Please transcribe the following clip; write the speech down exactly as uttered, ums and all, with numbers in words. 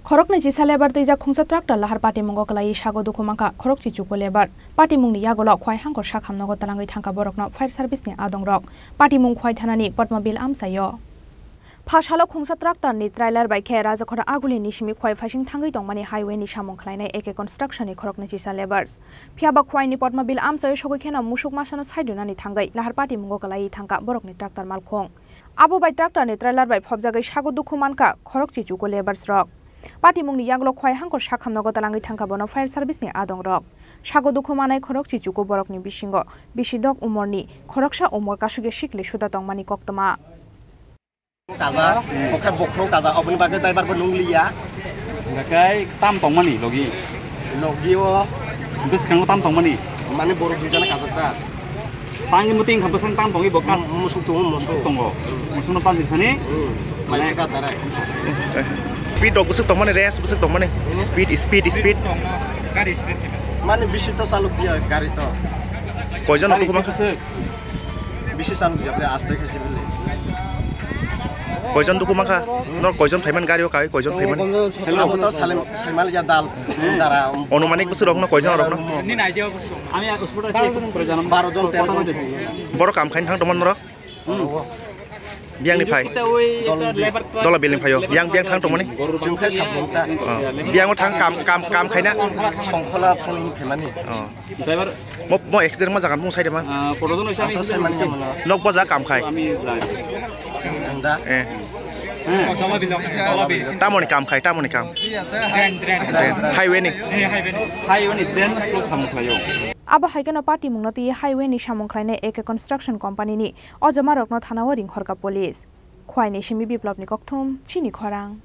Khoroknwi chisa lebar twijak khungsa tractor lahar patimungo kwlaiwi sago dukhu mankha khorokchi chuku lebar. Patimungni yagulo Khwai hangkor sakham nogo twlangwi thangkha borokno fire service ni adongrok. Patimung Khwai thanani Potmobil amchaio. Phasalo khungsa tractor ni trailer bai khe Rajakhora Aguli ni simi Khwai phaising thangwi tongmani highway ni samung khlainai A K Construction ni khoroknwi chisa labours. Phiyaba Khwai ni Potmobil amchaio sogwi kheno musuk masano side rwnani thangwi lahar patimungo kwlaiwi thangkha borokni tractor malkhung. Abo bai tractor ni trailer bai phobjagwi sago dukhu mankha khorokchi chuku labours rok. Patimungni yagulo Khwai hangkor sakham nogo twlangwi thangkha bono fire service ni adongrok. Sago dukhu manai khorokchi chuku borokni bisingo bisi dok umorni khoroksa umor kasugya sikli suda tongmani koktwma. Kaja, okhai bokhro kaja, oboni bagwi driver bo nungliya. Dakai tam tongmani logi. Logi o. Bwskango tam tongmani. Mane borok dui jona kaja ta. Tangwi muting kha bwsang tam tongwi bo ka. Musuk tongo, musuk. Musuk tongo. Musuk no tam thani. Hmm. Mane ka darai. Speed rok bwswk tongmani, race bwswk tongmani. Speed, speed, speed. Gari speed. Mane bisi to chalok diya gari to. Koijon rok bwswk? Bisi chalok diya ble aste khe bile. Koijon dukhu mankha? Nor koijon phaiman gari o kai koijon phaiman? Hello. Abo to salem, saimal ya dal, dara. Onumanik bwswk rokno koijon rokno? Nini idea bwswk? Baro jon, tero jon. Borok kam khaina thang tongmani norok? Biyang ni phai. Dola building phaio. Biyang, biyang thang tongmani? Chwng khe sabong ta. Oh. Biyang o thang kam, kam, kam khaina? Songkhola phone phaimani. Oh. Mo, mo accident ma jagan mung saide ma? Nok boja kam khai. Eh. Tamoni kam khai, tamoni kam. Highway ni. Highway ni drain block samung khlaio. Abo hai kheno patimungno twi highway ni samung khlainai A K Construction Company ni o joma rokno thana o ringhorkha police. Khwai ni simi Biplop ni kokthum, chini khorang.